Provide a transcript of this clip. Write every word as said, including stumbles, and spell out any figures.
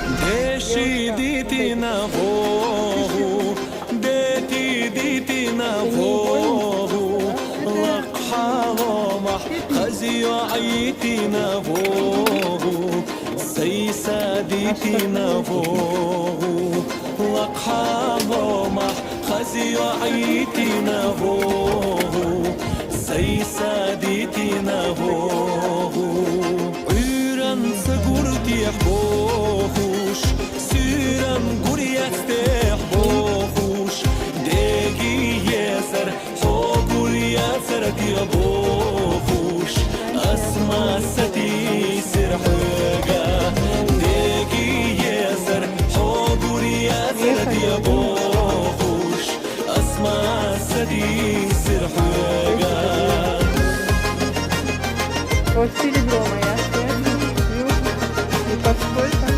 Деши дитӀина вогӀу, дети дитӀина вогӀу, лакхӀа ломахь хазио гӀитӀина вогӀу, сайса дитӀина вогӀу, лакхӀа ломахь хазио гӀитӀина вогӀу, сайса дитӀина вогӀу.